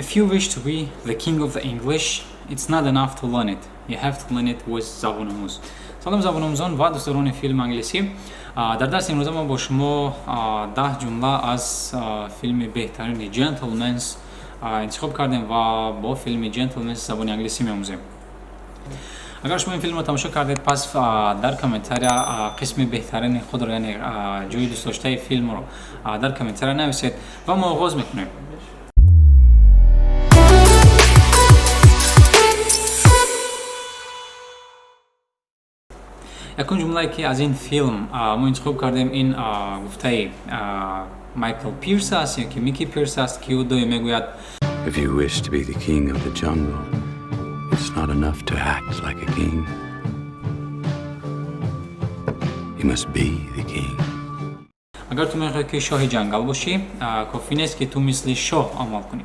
If you wish to be the king of the English, it's not enough to learn it. You have to learn it with Забономӯз. Салом, забономӯзон ва дӯстдорони филми англисӣ. Дар дарси имрӯза мо бо шумо 10 ҷумла аз филми беҳтарини Gentleman's интихоб кардем ва бо филми Gentleman's забони англисӣ меомӯзем. Агар шумо ин филмро тамошо кардед, пас дар комментария қисми беҳтарини худро, яъне ҷои дӯстдоштаи филмро дар комментария нависед ва мо оғоз мекунем. Якум ҷумлае, ки аз ин филм мо интихоб кардем, ин гуфтаи Майкл Пирс аст ё ки Мики Пирс аст, ки ӯ доим мегӯяд: If you wish to be the king of the jungle, it's not enough to act like a king. You must be the king. Агар ту мехоҳӣ, ки шоҳи ҷангал бошӣ, кофӣ нест, ки ту мисли шоҳ амал кунӣ,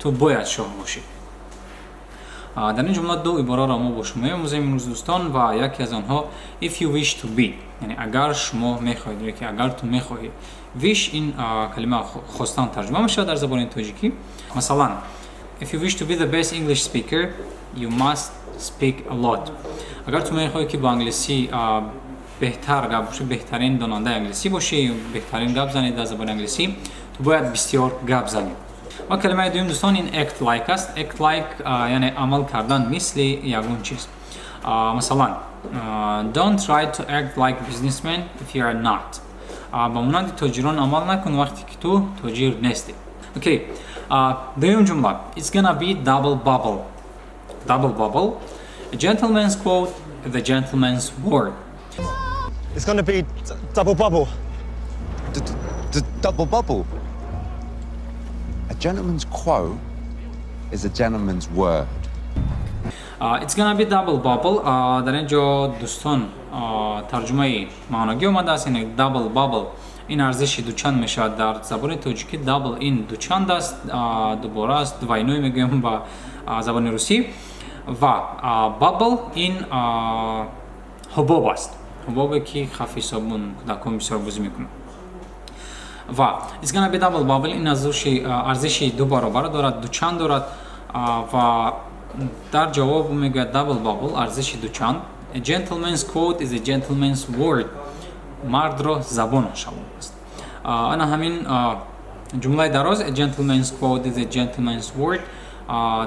ту бояд шоҳ бошӣ. Дар ин ҷумла ду ибораро мо бо шумо меомӯзем имрӯз, дӯстон, ва яке аз онҳо if you wish to be, яъне агар шумо мехоҳед ё ки агар ту мехоҳӣ. Wish ин калима хостан тарҷума мешавад дар забони тоҷикӣ. Масалан, if you wish to be the best English speaker, you must speak a lot. Агар ту мехоҳӣ, ки бо англисӣ беҳтар гап бошӣ, беҳтарин донандаи англисӣ бошӣ, беҳтарин гап занӣ дар забони англисӣ, ту бояд бисёр гап занӣ. Ва калимаи дуюм, дӯстон, ин act like аст. Act like яъне амал кардан мисли ягон чиз. Масалан, don't try to act like businessman if you are not. Ба монанди тоҷирон амал накун, вақте ки ту тоҷир нестӣ. Окей, дуюм ҷумла: It's gonna be double bubble. Double bubble. A gentleman's quote, the gentleman's word. It's going to be double bubble. Double bubble. A gentleman's quote is a gentleman's word. It's gonna be double bubble. Дар ин ҷо, дӯстон, тарҷумаи маъногӣ омадааст, яъне double bubble ин арзиши дучанд мешавад дар забони тоҷикӣ. Double ин дучанд аст, дубора аст, двойной мегӯем ба забони русӣ, ва bubble ин ҳубоб аст, ҳубобе, ки хафи собун кӯдакон бисёр бозӣ мекунанд. Ва it's gonna be double bubble ин арзиши ду баробар дорад, дучанд дорад. Ва дар ҷавоб ӯ мегӯяд: double bubble, арзиши дучанд. A gentleman's quote is a gentleman's word. Мардро забонаш ҳалол аст. Ана ҳамин ҷумлаи дароз, a gentleman's quote is a gentleman's word,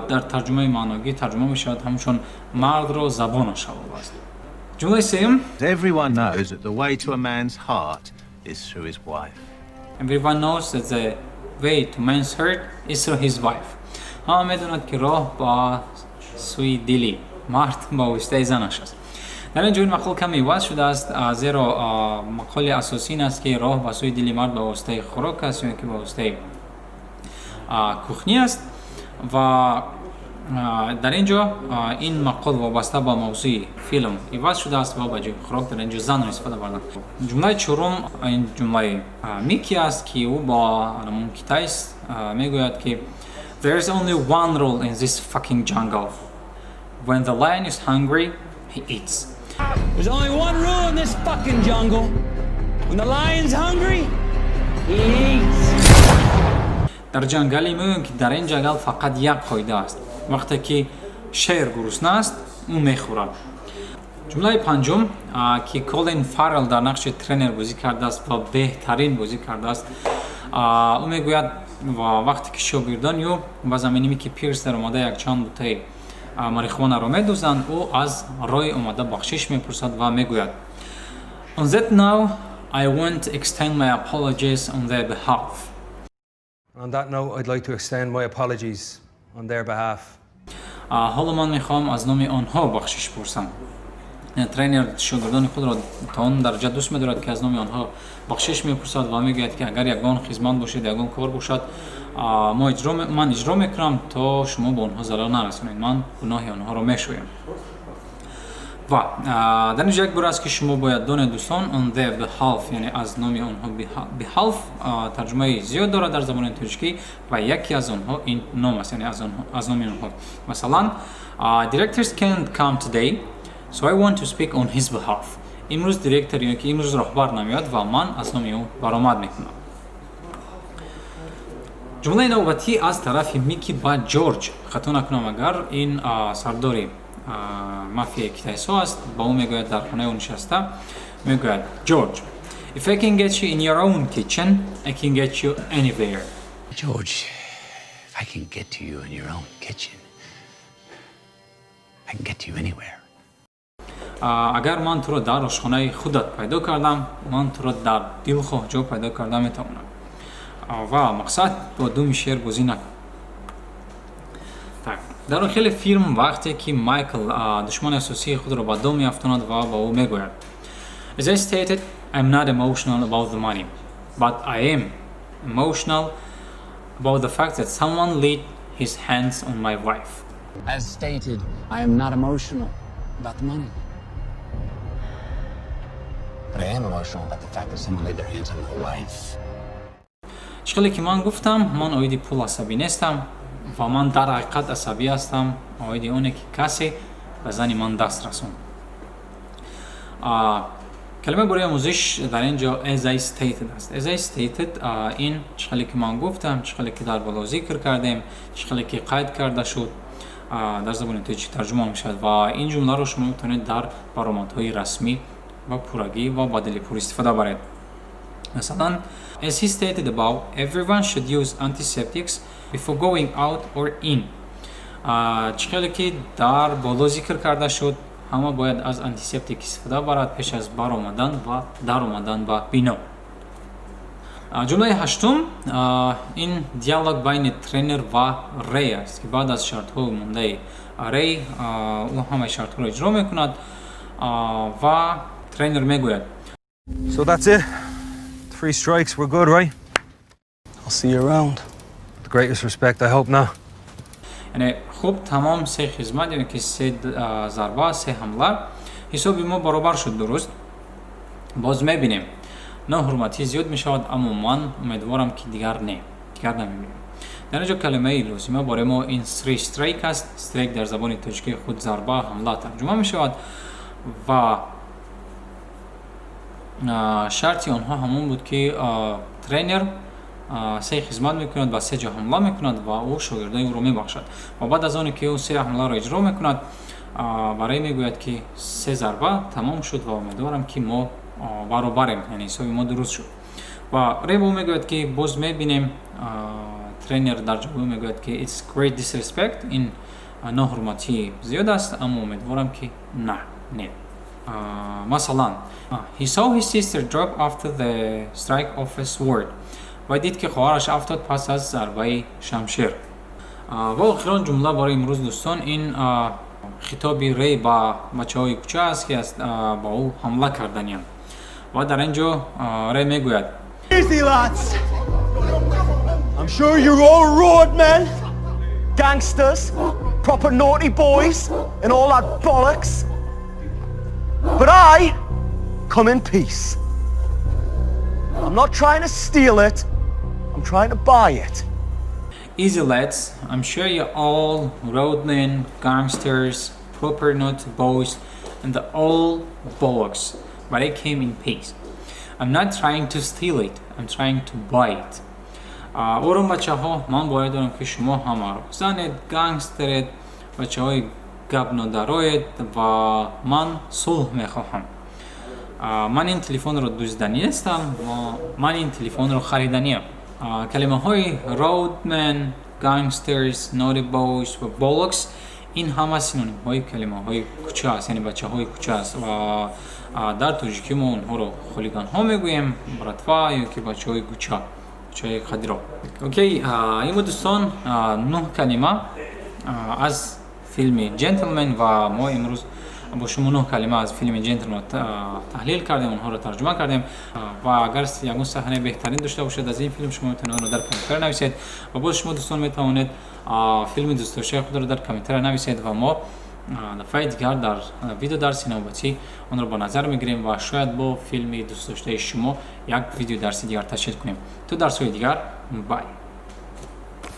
дар тарҷумаи маъногӣ тарҷума мешавад ҳамчун мардро забонаш ҳалол аст. Ҷумлаи сеюм: Everyone knows that the way to a man's heart is through his wife. Everyone knows that the way to man's heart is through his wife. Ҳама медонад, ки роҳ ба сӯи дили мард ба воситаи занаш аст. Дар ин ҷо ин мақол каме иваз шудааст, зеро мақоли асосӣ ин аст, ки роҳ ба сӯи дили мард ба воситаи хӯрок аст ё ки ба воситаи кухня аст. Ва дар ин ҷо ин мақол вобаста ба мавзӯи филм иваз шудааст ва ба ҷои хӯрок дар ин ҷо занро истифода барданд. Ҷумлаи чорум ин ҷумлаи Мики аст, ки ӯ бо ҳамон китайс мегӯяд, ки There is only one rule in this fucking jungle. When the lion is hungry, he eats. There's only one rule in this fucking jungle. When the lion's hungry, he eats. Дар ҷангали мегӯем, ки дар ин ҷангал фақат як қоида аст: вақте ки шер гурусна аст, ӯ мехӯрад. Ҷумлаи панҷум, ки Колин Фаррел дар нақши тренер бозӣ кардааст ва беҳтарин бозӣ кардааст, ӯ мегӯяд, ва вақте ки шогирдони ӯ ба замини Мики Пирс даромада, якчанд бутаи марихуанаро медузданд, ӯ аз рой омада бахшиш мепурсад ва мегӯяд: On that note, I want to extend my apologies on their behalf. On that note, I'd like to extend my apologies on their behalf. Ҳоло ман мехоҳам аз номи онҳо бахшиш пурсам. Тренер шогирдони худро то он дараҷа дӯст медорад, ки аз номи онҳо бахшиш мепурсад ва мегӯяд, ки агар ягон хизмат бошед, ягон кор бошад, ман иҷро мекунам, то шумо ба онҳо зарар нарасонед, ман гуноҳи онҳоро мешӯям. Ва дар инҷо як бор аст, ки шумо бояд донед, дӯстон: on their behalf, яъне аз номи онҳо. Behalf тарҷумаи зиёд дорад дар забони тоҷикӣ ва яке аз онҳо ин ном аст, яъне аз номи онҳо. Масалан, directors can't come today, so I want to speak on his behalf. Имрӯз директор ё ки имрӯз роҳбар намеояд ва ман аз номи ӯ баромад мекунам. Ҷумлаи навбатӣ аз тарафи Мики ба Ҷорҷ, хато накунам агар, ин сардори мафияи китайсо аст. Ба ӯ мегӯяд, дар хонаи ӯ нишаста мегӯяд: "Ҷорҷ, if I can get you in your own kitchen, I can get you anywhere." George, if I can get to you in your own kitchen, I can get to you anywhere. Агар ман туро дар ошхонаи худат пайдо кардам, ман туро дар дилхоҳ ҷо пайдо карда метавонам. Ва мақсад, бо думи шер бозӣ накун. Так, дар охири филм, вақте ки Майкл душмани асосии худро ба дом меафтонад ва ба ӯ мегӯяд: "As I stated, I'm not emotional about the money, but I am emotional about the fact that someone laid his hands on my wife." As stated, I am not emotional about the money. But I am emotional about the fact that someone laid their hands on my wife. Чӣ хеле ки ман гуфтам, ман оиди пул асабӣ нестам ва ман дар ҳақиқат асабӣ ҳастам оиди оне, ки касе ба зани ман даст расонд. Калимаи бораи омӯзиш дар ин ҷо "as I stated" аст. "As I stated" ин чӣ хеле ки ман гуфтам, чӣ хеле ки дар боло зикр кардем, чӣ хеле ки қайд карда шуд, дар забони тоҷикӣ тарҷума мешавад. Ва ин ҷумларо шумо метавонед дар баромадҳои расмӣ ба пуррагӣ ва ба дили пур истифода баред. Масалан, as he stated above, everyone should use antiseptics before going out or in. Чӣ хеле ки дар боло зикр карда шуд, ҳама бояд аз антисептик истифода барад пеш аз баромадан ва даромадан ба бино. Ҷумлаи ҳаштум ин диалог байни тренер ва Рей аст, ки баъд аз шартҳои мондаи Рей ӯ ҳамаи шартҳоро иҷро мекунад ва тренер мегӯяд: So that's it. Three strikes, we're good, right? I'll see you around. With the greatest respect, I hope not. Яъне хуб, тамом, се хизмат ё ки се зарба, се ҳамла, ҳисоби мо баробар шуд, дуруст? Боз мебинем. Ноҳурматӣ зиёд мешавад, аммо ман умедворам, ки дигар не, дигар намебинем. Дар ин ҷо калимаи лозима барои мо ин "three strike" аст. Strike дар забони тоҷикии худ зарба, ҳамла тарҷума мешавад. Ва шарти онҳо ҳамон буд, ки тренер се хизмат мекунад, ба се ҷо ҳамла мекунад ва ӯ шогирдои ӯро мебахшад. Ва баъд аз оне ки ӯ се ҳамларо иҷро мекунад, барои мегӯяд, ки се зарба тамом шуд ва умедворам, ки мо баробарем, яъне ҳисоби мо дуруст шуд. Ва Рей ба ӯ мегӯяд, ки боз мебинем. Тренер дар ҷавоб мегӯяд, ки "It's great disrespect", ин ноҳурматии зиёд аст, аммо умедворам, ки на, не. Масалан, he saw his sister drop after the strike of a sword. Ва дид, ки хоҳараш афтод пас аз зарбаи шамшер. Ва охирон ҷумла барои имрӯз, дӯстон, ин хитоби Рей ба бачаҳои кӯча аст, ки ба ӯ ҳамла карданиянд. Ва дар ин ҷо Рей мегӯяд: Easy, lads. I'm sure you're all roadmen, gangsters, proper naughty boys, and all that bollocks. But I come in peace. I'm not trying to steal it, I'm trying to buy it. "Easy, lads. I'm sure you're all roadmen, gangsters, proper naughty boys, and the all bollocks. But I came in peace. I'm not trying to steal it. I'm trying to buy it." Ором, бачаҳо, ман бовар дорам, ки шумо ҳама роҳзанед, гангстеред, бачаҳои гапнодароед ва ман сулҳ мехоҳам. Ман ин телефонро дуздиданӣ нестам, ман ин телефонро хариданиам. Калимаҳои roadman, gangsters, naughty boys ва bollocks ин ҳама синонимҳои калимаҳои кӯча аст, яъне бачаҳои кӯча аст. Ва дар тоҷикӣ мо онҳоро хулиганҳо мегӯем, братва ё ки бачаҳои кӯча, кӯчаи қадиро. Окей, ин буд, дӯстон, нӯҳ калима аз филми "Джентлмен". Ва мо имрӯз бо шумо нӯҳ калима аз филми "Джентлмен" таҳлил кардем, онҳоро тарҷума кардем. Ва агар ягон саҳнаи беҳтарин дошта бошед аз ин филм, шумо метавонед онро дар комментария нависед. Ва боз шумо, дӯстон, метавонед филми дӯстдоштаи худро дар комментария нависед ва мо дафъаи дигар дар видеодарси навбатӣ онро ба назар мегирем ва шояд бо филми дӯстдоштаи шумо як видеодарси дигар ташкил кунем. То дарсҳои дигар, bye.